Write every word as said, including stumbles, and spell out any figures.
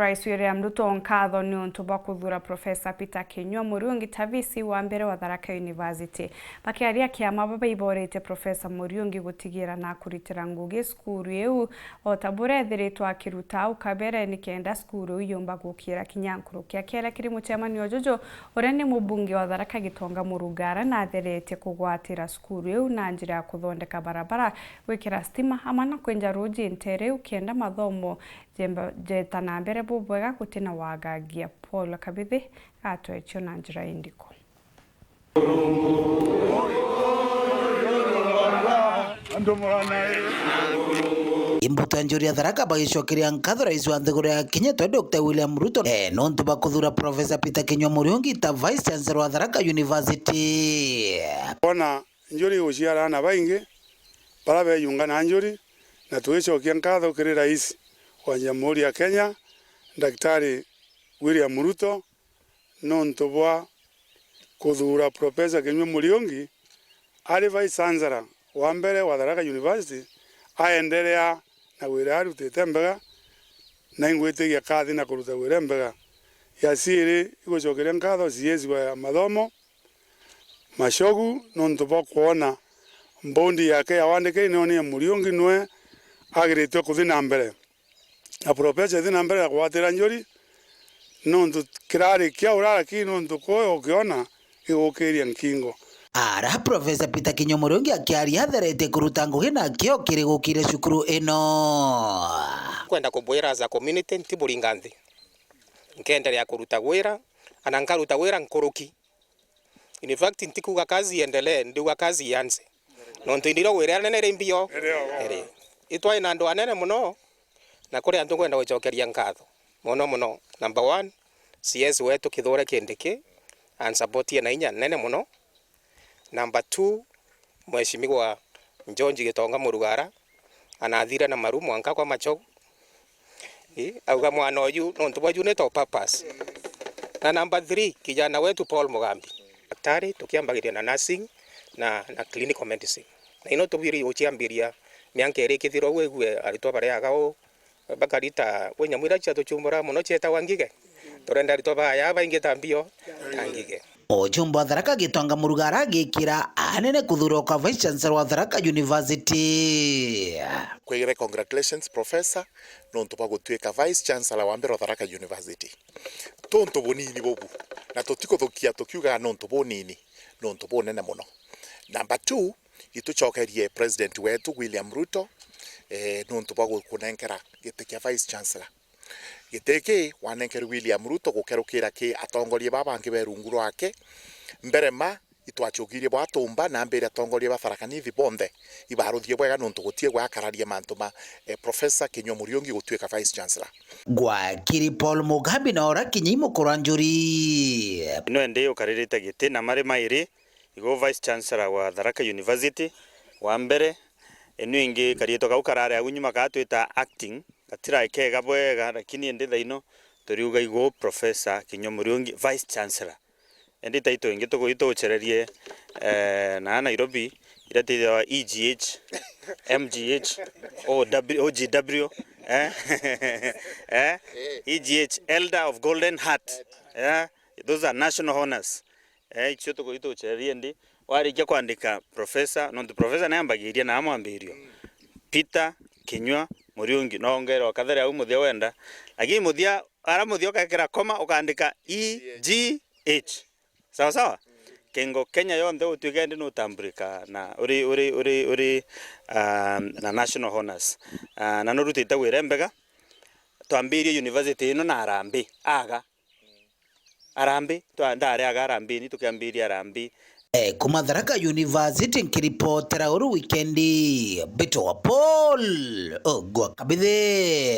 Rais William Ruto nkatho niuntu bwa kuthuura Professor Peter Kinyua Muriungi ta V C wa mbere wa Tharaka University. Bakiaria kiama, baba iboorite Professor Muriungi gutigira na kuritira ngugi cukuru iu, o ta buria ethiritwe akiruta au kabere, nikenda cukuru iu yumba gukira kinya nkuruki. Akiaria kiri mucemanio juju, uria ni mubunge wa Tharaka Gitonga Murugara natheretie kugwatira cukuru iu na njira ya kuthondeka barabara, gwikira stima, amwe na kwinja ruuji ntere iu, kenda mathomo jemba-, jeta na mbere bubwega gutina wagagia. Paul Kabithi atwecio na njira indiku. Imbuto ya njuri ya Tharaka bagicokeria nkatho rais wa nthiguru ya Kenya twa Doctor William Ruto, eh, nontu bwa kuthuura Professor Peter Kinyua Muriungi ta Vice Chancellor wa Tharaka University. Bona njuri iguciara aana baingi baria beyunga na njuri, na tugicokia nkatho kiri rais wa Jamhuri ya Kenya, Daktari William Ruto, nontu bwa kuthuura Professor Kinyua Muriungi ari Vice Chancellor wa mbere wa Tharaka University, aenderea na wira arutite mbega, na ingwitigia kathi na kuruta wira mbega. Ya ciiri, igucokeria nkatho C S wa mathomo, Machogu, nontu bwa kwona mbondi yake ya wandiki nionie Muriungi nwe agiritwe kuthi na mbere. Na professor ithi na mbere ya kugwatira njuri, nontu kirari kia urara ki nontu kwe ukiona gigukiria nkingo. Ara Professor Peter Kinyua Muriungi akiaria atheretie kuruta ngugi na kio kiri gukire cukuru ino. Kwenda kubwira as a community, ntiburinga nthi. Nkenderea kuruta gwira, ana nkaruta gwira nkuruki. In fact, ntikuuga kazi iendelee, ndiuga kazi ianze. Nontu indi irio gwira anene iri mbio. Iri. Itwai na andu anene mono, na kuri antu nkwenda gucokeria nkatho mono mono. Number one, C S wetu Kithure Kindiki, ansupportie na inya nene mono. Number two, Mheshimiwa George Gitonga Murugara, anathire na maru mwanka kwa Machogu. Ii, auga mwana uyu nontu bwa unit of purpose. Na number three, kijana wetu Paul Mugambi. Daktari, tukiambagiria na nursing na, na clinical medicine. Na ino tubiri guciambiria mianka iri ikithirwa, wigue aritwa bariaga uu, bakarita, kwi nyamu iria ciatuchumbura mono cietagwa ngige. Turenda aritwa baya baingi ta mbio ta ngige. Ujumbe wa Tharaka Gitonga Murugara agikira anene kuthuurwa kwa Vice Chancellor wa Tharaka University. Kwigire congratulations, Professor, nontu bwa gutuika Vice Chancellor wa mbere wa Tharaka University. Tuntu bunini bubu, na tutikuthukia tukiugaga nontu bunini, nontu bunene mono. Number two, itucokerie President wetu William Ruto, eh, nontu bwa gukunenkera giti kia Vice Chancellor. Giti ki wanenkerwe William Ruto gukerukira ki atongoria baa bangi be rungu rwake. Mbere ma itwachukirie bwa tumba na mbere atongoria ba Tharaka Nithi bonthe ibaruthie bwega nontu gutie gwakararia mantu ma, eh, Professor Kinyua Muriungi gutuika Vice Chancellor. Gwakiri Paul Mugambi na ora kinya imukura njuri. Ino endi ukaririte giti na mari mairi, igo Vice Chancellor wa Tharaka University wa mbere, inu ingi karietwa kau karari au nyuma kaa twita acting, gatirae kega bwega, lakini indi thaino turiuga igu Professor Kinyua Muriungi, Vice Chancellor. Indi title ingi tuku-, itugucererie, eh, na Nairobi, iria tithagwa E G H, M G H, O W, O G W, eh? Eh? E G H, Elder of Golden Heart, eh? Those are national honors. Eh, icio tuku-, itugucererie ndi. Warikia kwandika professor, nontu professor ni ambagiria na mwambirio. Peter Kinyua Muriungi, no ongerwa kathere au muthia wenda. Lakini muthia, ara muthia ukekira koma, ukandika E G H. Sawa sawa? Kengo Kenya yonthe utuike ndi nutambulika na uri, uri, uri, uri, ah, na national honors. Ah, na nurutite wira mbega. Twambirie university ino na Harambee. Aga. Harambee, twa-, ndari aga Harambee ni tukiambiria Harambee. Eh, kuma Tharaka University nkiripotera uru wikendi, mbitwa Paul Ogwa Kabithi.